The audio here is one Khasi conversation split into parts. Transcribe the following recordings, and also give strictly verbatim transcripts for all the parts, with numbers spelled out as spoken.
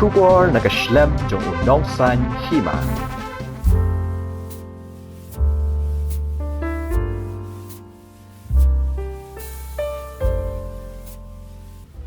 Khubor na ka shlem jong u Nongsaiñ Hima.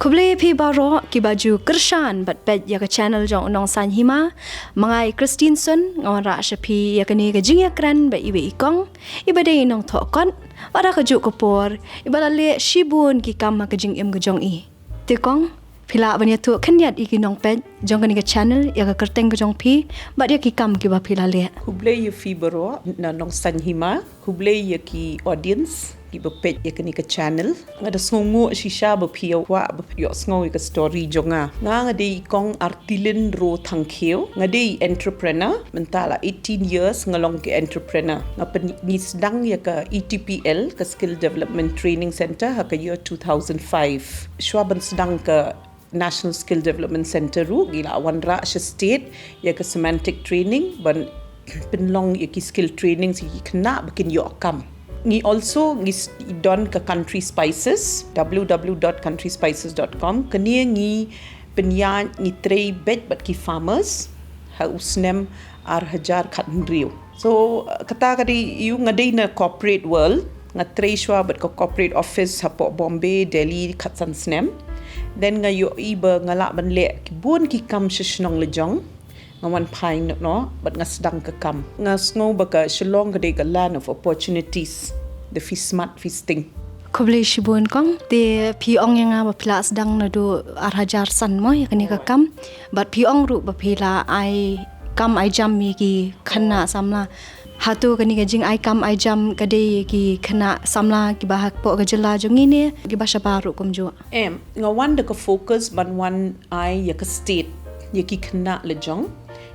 Khublei phi baroh kiba ju kyrshan bad peit ïa ka channel jong u Nongsaiñ Hima. Ma nga i Christine Sun nga wanrah sha phi ïa kane ka jingïakren bad iwei i kong iba dei i nongthoh kot bad ha kajuh ka por iba la leh shibun ki kam ha ka jingim ka jong i. Te kong, phi lah ban ïathuh khyndiat ïa ki nongpeit jong kane ka channel ïa ka kyrteng ka jong phi bad ïa ki kam kiba phi la leh. Khublei ïa phi baroh na Nongsaiñ Hima. Khublei ïa ki audience kiba peit ïa kane ka channel. Nga da sngewnguh shisha ba phi ïa kwah ba phi ïohsngew ïa ka story jong nga. Nga nga dei i kong Artilin Ro Thangkhiew. Nga dei entrepreneur. Mynta la eighteen years nga long ka entrepreneur. Nga pyn-, ngi sdang ïa ka E T P L, ka Skill Development Training Center, ha ka year two thousand five. Shuwa ban sdang ka National Skill Development Center ruh, ngi la wanrah sha state ïa ka semantic training ban pynlong ïa ki skill training sha ki khynnah ba kin ïoh kam. Ngi also ngi s-, don ka Country Spices, w w w dot country spices dot com. Kane ngi pynïaid, ngi trei beit bad ki farmers ha u snem ar hajar khathynriew. So, uh, kata ka dei, ïa nga dei na corporate world, nga trei shuwa bad ka corporate office hapoh Bombay, Delhi, khatsan snem. Then nga ïohi ba nga lah ban leh ki bun ki kam sha shnong la jong. Nga wan phai noh noh bad nga sdang ka kam. Nga sngew ba ka Shillong ka dei ka land of opportunities. Da phi smat phi sting. Khublei shibun kong, te phi ong ïa nga ba phi la sdang naduh ar hajar san mo ïa kane ka kam. Bad phi ong ruh ba phi la ai kam ai jam ïa ki khynnah samla. Hato kane ka jingai kam ai jam ka dei ïa ki khynnah samla kiba hapoh ka jylla jong ngi ne kiba shabar ruh kumjuh? Em, nga wan da ka focus ban wan ai ïa ka state, ïa ki khynnah la jong,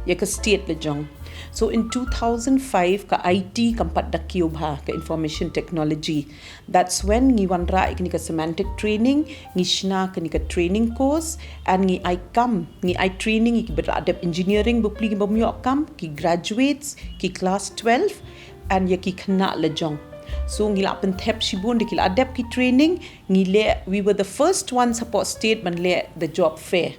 ïa ka state la jong. So in two thousand five ka I T kam pat da kiew bha, ka information technology. That's when ngi wanrah ïa kane ka semantic training, ngi shna kane ka training course, and ngi ai kam, ngi ai training ïa kiba la dep engineering, bapli ki bym ïoh kam, ki graduates, ki class twelve, and ïa ki khynnah la jong. So ngi la pynthep shibun da ki la dep ki training, ngi leh, we were the first ones hapoh state ban leh the job fair.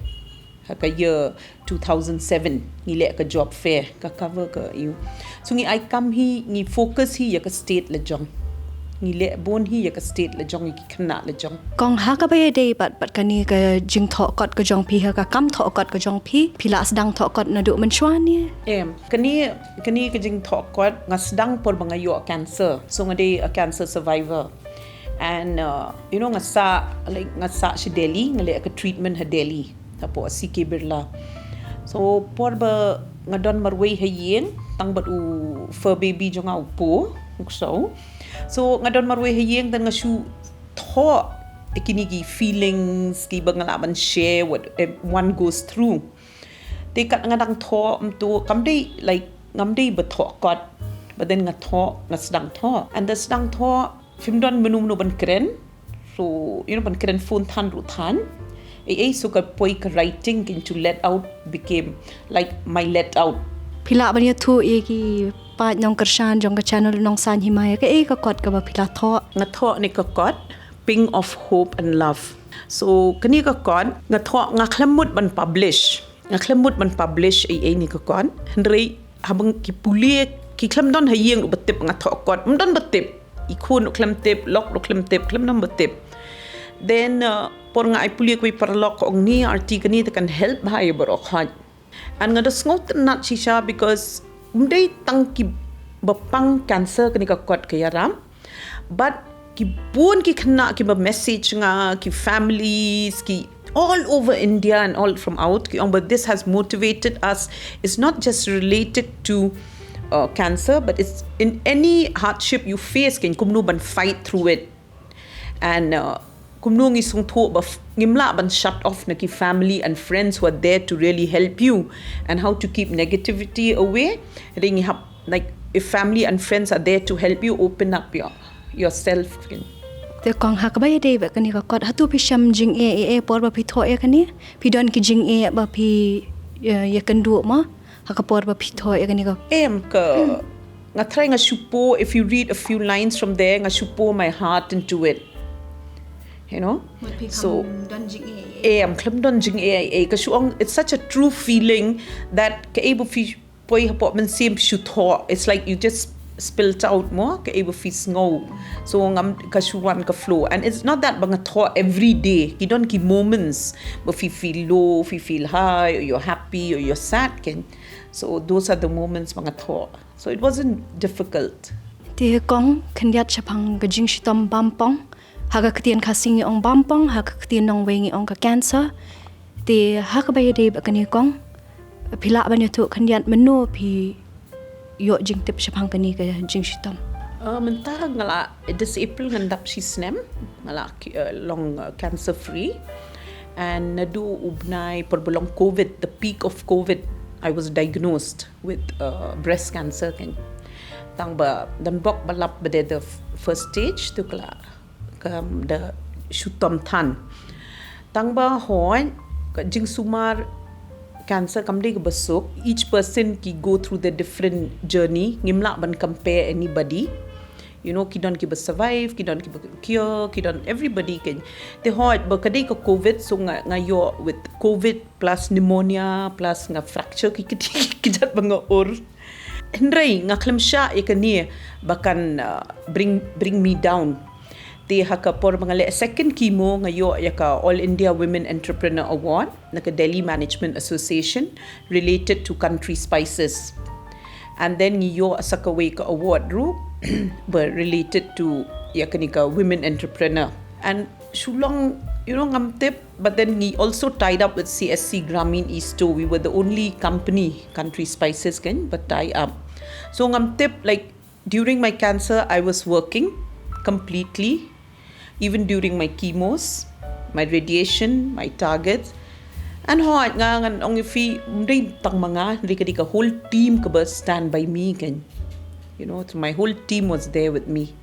Ha ka year two thousand seven, ngi leh ka job fair, ka cover ka ïa u. So ngi ai kam hi, ngi focus hi ïa ka state la jong. Ngi leh bun hi ïa ka state la jong, ïa ki khynnah la jong. Kong, ha kaba ïadei bad, bad kane ka jingthoh kot ka jong phi, ha ka kam thoh kot ka jong phi, phi la sdang thoh kot naduh mynshuwa ne? Em, kane, kane ka jingthoh kot nga sdang por ba nga ïoh cancer. So nga dei a cancer survivor. And, uh, you know, nga sah, like, nga sah sha Delhi, nga leh ka treatment ha Delhi, hapoh C K Birla. So por ba nga don marwei ha ïing, tang bad u fur baby jong nga, u Pooh, u ksew. So nga don marwei ha ïing, then nga shu thoh ïa kine ki feelings kiba nga lah ban share what, eh, one goes through. Te kat nga dang thoh mynta, kam dei, like, ngam dei ba thoh kot. But then nga thoh, nga sdang thoh. And the sdang thoh, phim don mano mano ban kren. So, you know, ban kren phone than ruh than. Ei, ei, so ka poi ka writing, kin to let out became, like, my let out. Phi lah ban ïathuh ïa ki paid nongkyrshan jong ka channel Nongsaiñ Hima ïa kaei ka kot kaba phi la thoh? Nga thoh ne ka kot Ping of Hope and Love. So kane ka kot nga thoh, nga khlem mut ban publish. Nga khlem mut ban publish ei ei ne ka kot. Hynrei haba ki pule, ki khlem don ha ïing ruh ba tip nga thoh kot. Ym don ba tip. I khun ruh khlem tip, lok ruh khlem tip, khlem don ba tip. Then, uh, por nga ai pule kiwei paralok, ka ong, ne Arti, kane te kan help bha ïa baroh khoit. And nga da sngewtynnat shisha because ym dei tang kiba pang cancer kane ka kot ka ïarap. But ki bun ki khynnah kiba message nga, ki families, ki all over India and all from out, ki ong, but this has motivated us. It's not just related to, uh, cancer, but it's in any hardship you face, kin kumno ban fight through it. And, uh, kumno ngi sngewthuh ba f-, ngim lah ban shut off na ki family and friends who are there to really help you, and how to keep negativity away. Hynrei ngi hap, like, if family and friends are there to help you, open up your, yourself. Te kong, ha kaba ïadei bad kane ka kot, hato phi shem jingeh eh, eh, por ba phi thoh ïa kane? Phi don ki jingeh ba phi, eh, ïakynduh mo ha ka por ba phi thoh ïa kane ka? Em, ka, nga try, nga shu put, if you read a few lines from there, nga shu put my heart into it. You know? Mut phi kham don jingeh eh, Eh, ym khlem don jingeh, eh, ka shu ong, it's such a true feeling that kaei ba phi poi hapoh mynsiem phi shu thoh. It's like you just spilt out mo, kaei ba phi sngew. So ngam, ka shu wan ka flow. And it's not that ba nga thoh every day. Ki don ki moments ba phi feel low, phi feel high, or you're happy, or you're sad, kan. So those are the moments ba nga thoh. So it wasn't difficult. Te kong, khyndiat shaphang ka jingshitom bampong. Ha ka ktien Khasi ngi ong bampong, ha ka ktien nongwei ngi ong ka cancer. Te ha kaba ïadei bad kane kong, phi lah ban ïathuh khyndiat mynno phi ïoh jingtip shaphang kane ka jingshitom? Uh, mynta nga la, this April ngan dap shi snem, nga la ki-, uh, long, uh, cancer free. And naduh u bnai por ba long covid, the peak of covid, I was diagnosed with, uh, breast cancer, kan. Tang ba don bok ba lap ba dei the f-, first stage, to ka la, ka, da shu tom than. Tang ba hoi, ka jingsumar cancer kam dei kaba suk. Each person ki go through the different journey. Ngim lah ban compare anybody. You know, ki don kiba survive, ki don kiba cure, ki don everybody, kan. Te hoi, ba ka dei ka covid, so nga, nga ïoh with covid plus pneumonia plus nga fracture ki kti ki kjat ba nga ur. Hynrei nga khlem shah ïa kane ba kan, uh, bring, bring me down. Te ha ka por ba nga leh second chemo nga ïoh ïa ka All India Women Entrepreneur Award na ka Delhi Management Association related to country spices. And then ngi ïoh sa kawei ka award ruh ba related to ïa kane ka women entrepreneur. And shu long, you know, ngam tip, but then ngi also tied up with C S C Gramin East. We were the only company, Country Spices, kan, ba tie up. So ngam tip, like, during my cancer, I was working completely, even during my chemos, my radiation, my targets. And hoi, nga ngan ong ïa phi, ym dei tang ma nga, hynrei ka dei ka whole team kaba stand by me, kan. You know, so my whole team was there with me.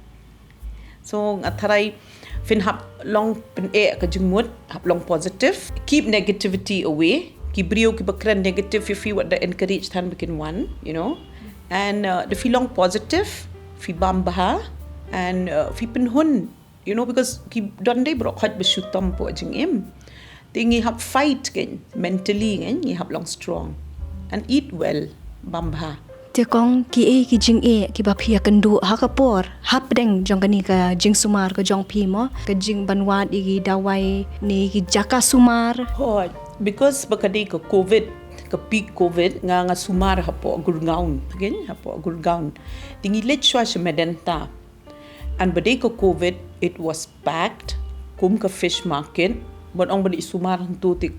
So nga tharai phin hap long pyneh ka jingmut, hap long positive, keep negativity away. Ki briew kiba kren negative ïa phi, wat da encourage than ba kin wan, you know. And, uh, da phi long positive, phi bam bha, and, uh, phi pynhun, you know, because ki don dei baroh khoit ba shu tom hapoh jingim. Te ngi hap fight, kan, mentally, kan, ngi hap long strong. And eat well, bam bha. Te kong, kiei ki jingeh kiba phi ïakynduh ha ka por hapdeng jong kane ka jingsumar ka jong phi mo, ka jingban wad ïa ki dawai ne ki jaka sumar? Hoi, because ba ka dei ka covid, ka peak covid, nga, nga sumar hapoh Gurgaon, kan, hapoh Gurgaon. Te ngi leit shuwa sha Medanta. And ba dei ka covid, it was packed kum ka fish market. Ban ong ban ïa sumar hangto te,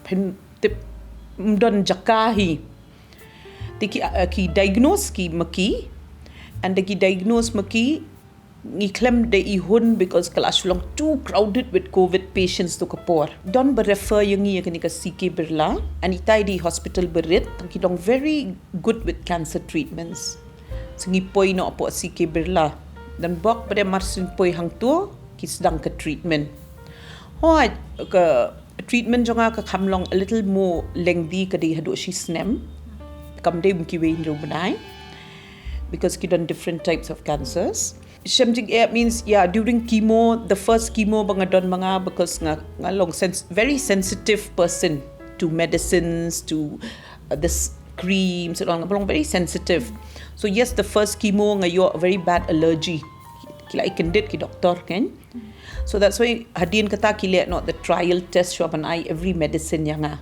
phin tip, ym don jaka hi. Te ki, uh, ki diagnose ki ma ki, and da ki diagnose ma ki, ngi khlem da ihun because ka la shu long too crowded with covid patients to ka por. Don ba refer ïa ngi ïa kane ka C K Birla, and itai dei hospital ba rit, tang ki long very good with cancer treatments. So ngi poi noh hapoh C K Birla. Don bok ba dei mar syn poi hangto, ki sdang ka treatment. Hoi, ka treatment jong nga ka kham long a little more lengthy, ka dei haduh shi snem. Kam dei kum kiwei hynriew bnai. Because ki don different types of cancers. Shem jingeh means, yeah, during chemo, the first chemo ba nga don ma nga, because nga, nga long sens-, very sensitive person to medicines, to, uh, this creams and all, nga long very sensitive. So yes, the first chemo nga ïoh a very bad allergy. Ki la ïa kyndit ki doktor, kan. So that's why hadien kata ki leh noh the trial test, shuwa ban ai every medicine ïa nga.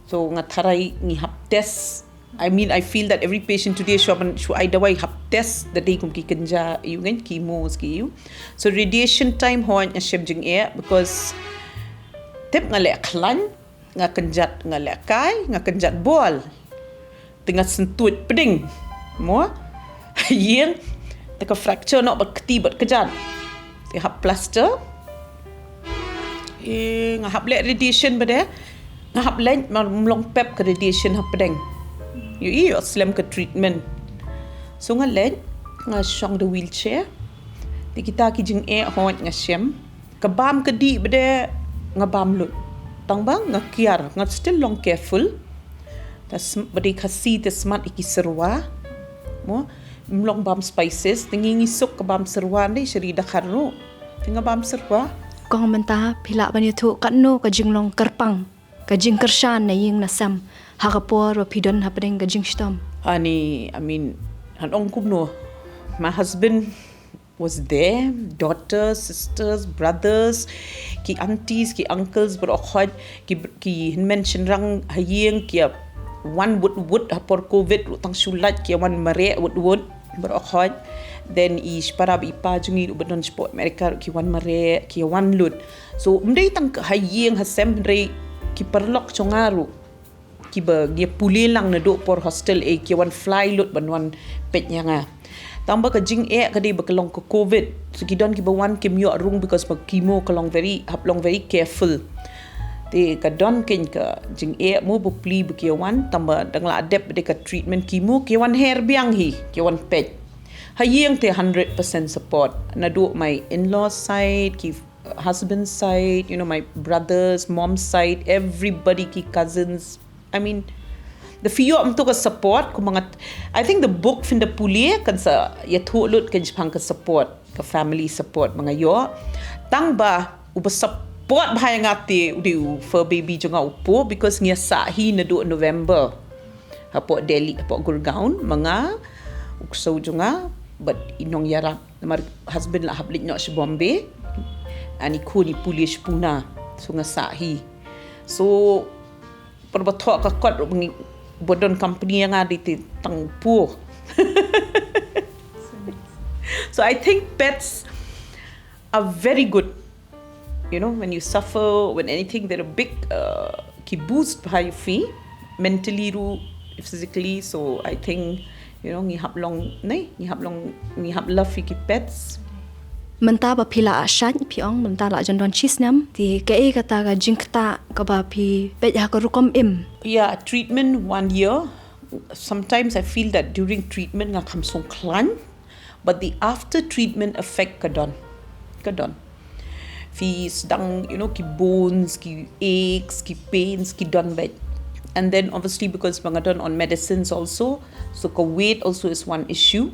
So nga tharai ngi hap test. I mean, I feel that every patient today shuwa ban, shu ai dawai, hap test da dei kum ki kynja ïa u, kan, chemo ki ïa u. So radiation time hoi nga shem jingeh because tip nga leh khlaiñ, nga kynjat, nga leh kai, nga kynjat bol. Te nga syntuid pdeng. Mo? Ïeng. Te ka fracture noh bad kti bad kjat. Te hap plaster. Eh, nga hap leh radiation ba dei. Nga hap leit, mar ym long pep ka radiation hapdeng. Ïohi, ïoh slem ka treatment. So nga leit, nga shong da wheelchair. Te kita ki jingeh hoi nga shem. Ka bam ka dih ba dei nga bam lut. Tang ba nga kiar, nga still long careful. Ta sm-, ba dei Khasi te smat ïa ki serwa. Mo, ym long bam spices, te ngi ngi suk ka bam serwa, ndei sha ri Dkhar ruh. Te nga bam serwa. Kong mynta phi lah ban ïathuh katno ka jinglong kyrpang, ka jingkyrshan na ïing na sem ha ka por ba phi don hapdeng ka jingshitom? Ani, I mean, ngan ong kumno, my husband was there, daughters, sisters, brothers, ki aunties, ki uncles, baroh khoit, ki, ki hynmen shynrang ha ïing ki wan wut wut ha por covid ruh, tang shu lait ki wan mareh wut wut baroh khoit. Then i shipara bad i pa jong ngi ruh ba don shapoh America ruh ki wan mareh, ki wan lut. So ym dei tang ha ïing ha sem, hynrei ki paralok jong nga ruh kiba ngi pule lang naduh por hostel, eh, ki wan fly lut ban wan peit ïa nga. Tang ba ka jingeh ka dei ba ka long ka covid. So ki don kiba wan kim ïoh rung because ba chemo ka long very, hap long very careful. Te ka don kein ka jingeh mo ba pli ba ki wan, tang ba dang la dep de ka treatment chemo, ki wan her biang hi, ki wan peit. Ha ïing te hundred percent support. Naduh my in-law side, ki husband side, you know, my brothers, mom side, everybody, ki cousins. I mean, da phi ïoh mynta ka support, kumba nga, I think the book phin da pule kan sa ïathuh lut kein shaphang ka support, ka family support ba nga ïoh. Tang ba uba support bha ïa nga te u dei u fur baby jong nga, u Pop, because ngi ïa sah hi naduh November hapoh Delhi, hapoh Gurgaon, ma nga, u ksew jong nga bad i nongïarap. Namar husband la hap leit noh sha Bombay, and i khun i pule sha Pune. So nga sah hi. So por ba thoh ka kot ruh ba ngi, ba don company ïa nga, dei te tang u Pop. So I think pets are very good. You know, when you suffer, when anything, they're a big, uh, ki boost bha ïa phi, mentally ruh, physically. So I think, you know, ngi hap long, ne, ngi hap long, ngi hap love ïa ki pets. Mynta ba phi la shad, phi ong mynta la jan don shisnem, te kaei kata ka jingktah kaba phi peit ha ka rukom im? Yeah, treatment one year. Sometimes I feel that during treatment nga kham sngewthuh khlaiñ, but the after treatment effect ka don. Ka don. Phi sdang, you know, ki bones, ki aches, ki pains, ki don beit. And then obviously because ba nga don on medicines also, so ka weight also is one issue.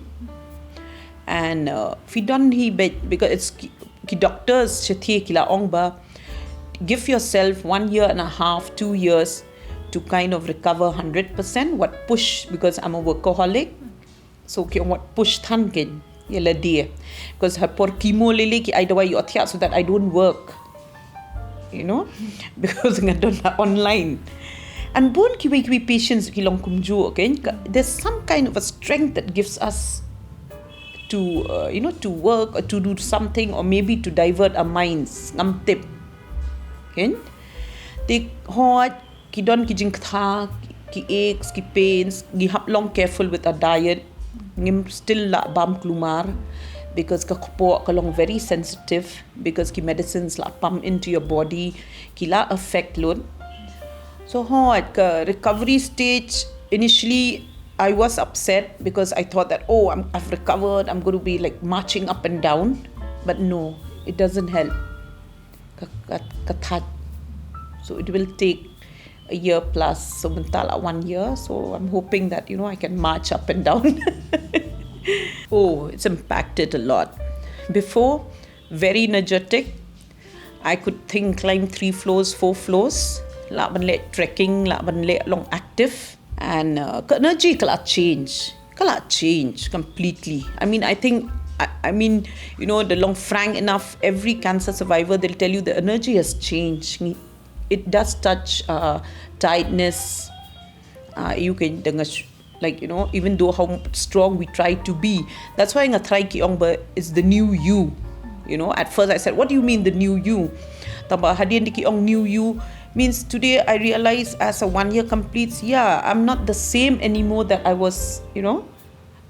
And, uh, phi don hi beit because it's ki, ki doctors shathie ki la ong ba, give yourself one year and a half, two years to kind of recover hundred percent. Wat push, because I'm a workaholic. So ki ong wat push than kein ïa lade. Because ha por chemo lei lei ki ai dawai ïohthiah so that I don't work. You know? Because nga don la online. And bun kiwei kiwei patients ki long kumjuh kein. Ka, there's some kind of a strength that gives us to, uh, you know, to work or to do something or maybe to divert our minds. Ngam tip. Kein? Te hooid ki don ki jingktah, ki aches, ki pains, ngi hap long careful with our diet. Ngim still lah bam kulmar because ka kpoh ka long very sensitive because ki medicines la pump into your body, ki la affect lut. So hooid, ka recovery stage, initially I was upset because I thought that, oh, I'm, I've recovered, I'm going to be like marching up and down. But no, it doesn't help. Ka, ka, ka thait. So it will take a year plus. So mynta la one year. So I'm hoping that, you know, I can march up and down. Oh, it's impacted a lot. Before, very energetic. I could think climb three floors, four floors. Lah ban leh trekking, lah ban leh long active. And, uh, ka energy ka la change. Ka la change completely. I mean, I think, I, I mean, you know, the long frank enough, every cancer survivor, they'll tell you the energy has changed. It does touch, uh, tiredness. Uh, you can, dengan, like, you know, even though how strong we try to be. That's why nga try ki ong ba is the new you. You know, at first I said, what do you mean the new you? Tang ba hadien de ki ong new you means today I realize as a one year completes, yeah, I'm not the same anymore that I was, you know,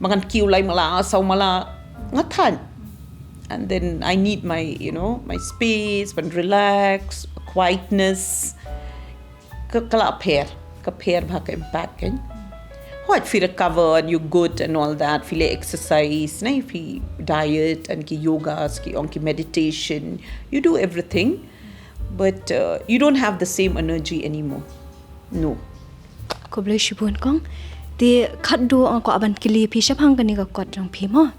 ba ngan kiew lai mala, saw mala, nga thait. And then I need my, you know, my space, ban relax, quietness. Ka, ka la pher, ka pher bha ka impact kein. Hooid phi recover and you good and all that, phi leh exercise, ne, phi diet and ki yogas, ki ong ki meditation. You do everything, but, uh, you don't have the same energy anymore. No. Khublei shibun kong. Te khatduh nga kwah ban kylli phi shaphang kane ka kot jong phi mo.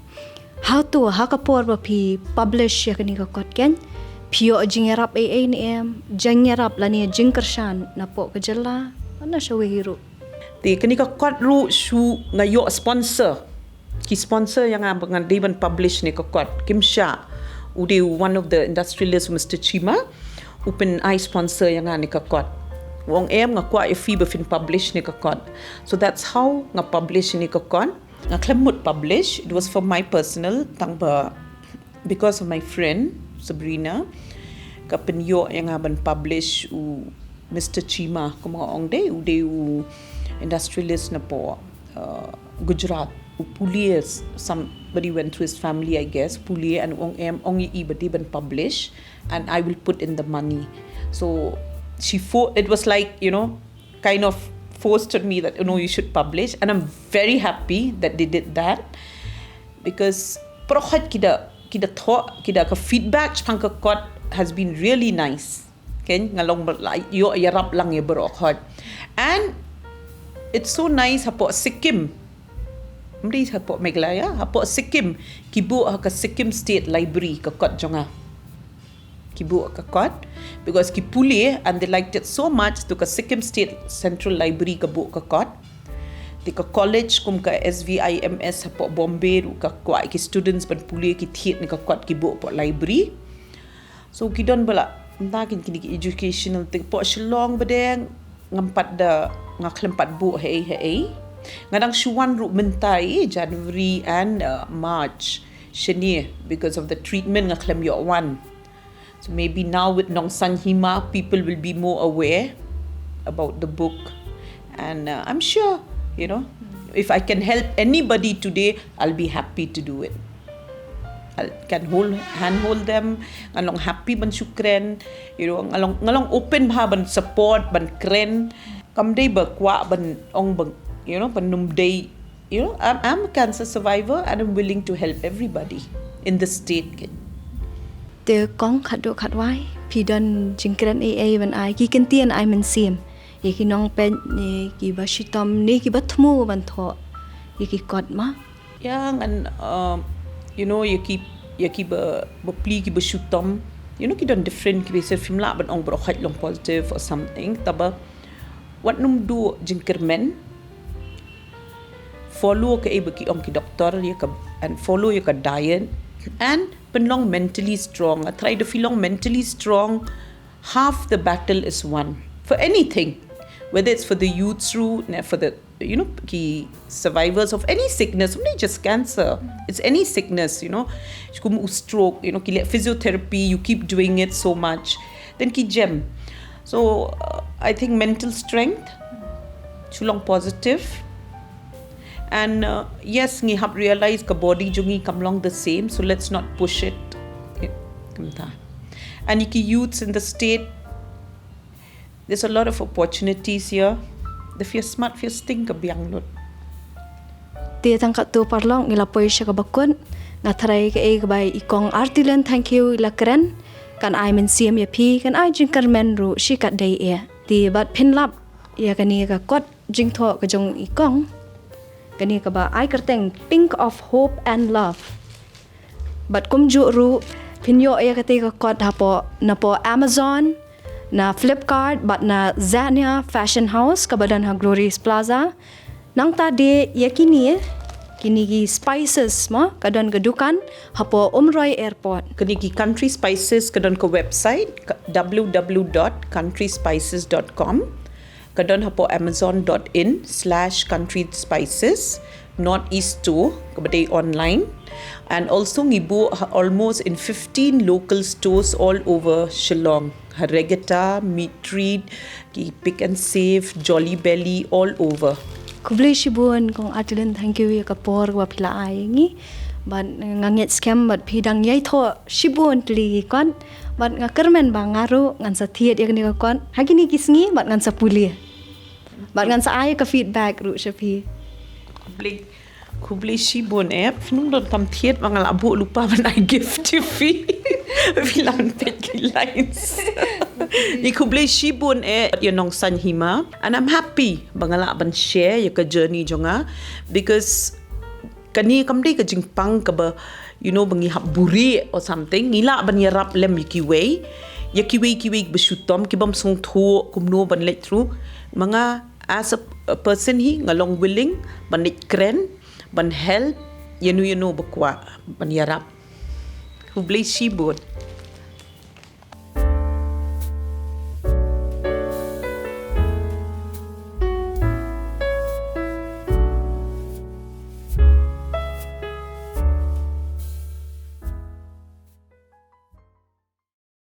Hato ha ka por ba phi publish ïa kane ka kot kein, phi ïoh jingïarap ei ei ne em, jingïarap lane jingkyrshan napoh ka jylla, na shawei ruh. Te kane ka kot ruh shu nga ïoh sponsor. Ki sponsor ïa nga ba ngan dei ban publish ne ka kot. Kim Shah, u dei one of the industrialists, Mister Chima, u pyn ai sponsor ïa nga ne ka kot. U ong em nga kwah ïa phi ba phin publish ne ka kot. So that's how nga publish ne ka kot. Nga khlem mut publish, it was for my personal, tang ba because of my friend Sabrina, ka pynïoh ïa nga ban publish u Mister Chima, kumba nga ong dei, u dei u industrialist napoh uh, Gujarat, u pule, somebody went through his family, I guess, pule, and ong em, ong i ba dei ban publish, and I will put in the money. So she fo- it was like, you know, kind of forced on me that, you know, you should publish, and I'm very happy that they did that, because parkhot ki da, ki da thoh, ki da ka feedback shaphang ka kot has been really nice. Ken nga long ba la ïoh ïarap lang ïa baroh khot. And it's so nice hapoh Sikkim. Ym dei hapoh Meghalaya, hapoh Sikkim. Ki buh ha ka Sikkim State Library ka kot jong nga. Ki buh ka kot because ki pule and they liked it so much, to ka Sikkim State Central Library ka buh ka kot. Te ka college kum ka S V I M S hapoh Bombay ruh ka kwah ki students ban pule, ki thied ne ka kot, ki buh hapoh library. So ki don ba la mynta kin kine ki educational thing. Hapoh Shillong ba dei ngam pat da, nga khlem pat buh haei haei. Nga dang shu wan ruh mynta i January and uh, March shane, because of the treatment nga khlem ïoh wan. So maybe now with Nongsaiñ Hima, people will be more aware about the book. And uh, I'm sure, you know, if I can help anybody today, I'll be happy to do it. I'll, can hold, handhold them. Nga long happy ban shu kren, you know, nga long, nga long open bha ban support, ban kren. Kam dei ba kwah ban ong ban, you know, ban ym dei, you know, I'm, I'm a cancer survivor and I'm willing to help everybody in the state. Te kong, khatduh khatwai phi don jingkren ei ei ban ai, ki kyntien ai mynsiem ïa ki nongpeit ne ki ba shitom ne ki ba thmu ban thoh ïa ki kot ma? Ïa ngan, um, you know, ïa ki, ïa ki ba, ba pli ki ba shitom, you know, ki don different, ki ba syriem lah ban ong baroh khot long positive or something. Taba wat nym duh jingkyrmen. Follow kaei ba ki ong ki doktor ïa ka, and follow ïa ka diet and pynlong mentally strong. Try to feel long mentally strong. Half the battle is won for anything, whether it's for the youths ruh, ne for the, you know, ki survivors of any sickness, not just cancer. It's any sickness, you know. Kum u stroke, you know, ki leh physiotherapy, you keep doing it so much. Then ki jem. So uh, I think mental strength, shu long positive. And uh, yes, ngi hap realize ka body jong ngi kam long the same, so let's not push it. Kumta. And ïa ki youths in the state, there's a lot of opportunities here. The fierce smart, fierce thing ka biang lut. Te tang katto paralok, ngi la poi sha kaba kut. Nga tharai kaei kaba i kong Artilen Thangkhiew i la kren kan ai mynsiem ïa phi, kan ai jingkyrmen ruh shikatdei eh. Te bad phin lap ïa kane ka kot jingthoh ka jong i kong, kane kaba ai kyrteng Pink of Hope and Love. Bad kumjuh ruh phin ïoh ïa kata ka kot hapoh, napoh Amazon, na Flipkart bad na Zania Fashion House kaba don ha Glories Plaza. Nangta de ïa kine, kine ki spices ma, ka don ka dukan hapoh Umroi Airport. Kine ki country spices ka don ka website, ka, w w w dot country spices dot com. Ka don hapoh amazon dot in slash country spices, Northeast Store, kaba dei online. And also ngi buh ha almost in fifteen local stores all over Shillong. Ha Reggatta, Meat Treat, ki Pick and Save, Jolly Belly, all over. Khublei shibun kong Artilen, thank you ïa ka por ba phi la ai ngi. Bad nga ngeit skhem bad phi dang ïai thoh shibun tylli ki kot. Bad nga kyrmen ba nga ruh ngan sa thied ïa kane ka kot ha kine ki sngi bad ngan sa pule. Bad ngan sa ai ka feedback ruh sha phi. Khublei, khublei shibun eh. Phin ym don kam thied ba nga la buh lypa ban ai gift to phi. Phi la peit ki lines. Ni khublei shibun eh ïa Nongsaiñ Hima. And I'm happy ba nga lah ban share ïa ka journey jong nga, because kane kam dei ka jingpang kaba, you know, ba ngi hap buri or something, ngi lah ban ïarap lem ïa kiwei, ïa kiwei kiwei ba shu tom, ki bym sngewthuh kumno ban leit through. Ma nga as a, a person hi, nga long willing ban leit kren, ban help ïano ïano ba kwah ban ïarap. Khublei shibun.